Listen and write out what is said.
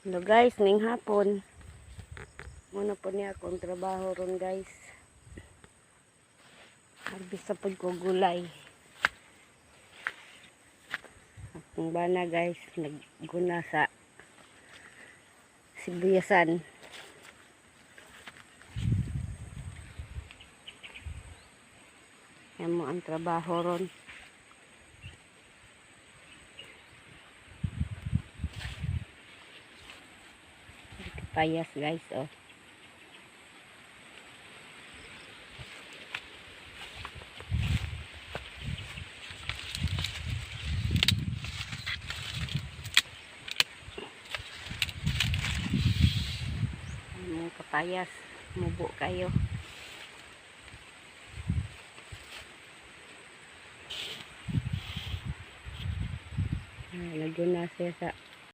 Hello guys, ning hapon. Muna po niya akong trabaho ron, guys. Harvest sa pud ko gulay. Akong bana, guys, nagguna sa sibuyasan. Yan mo ang trabaho ron. Payas, guys, oh. Ang kapayas, mubo kayo. Ay, naguna siya sa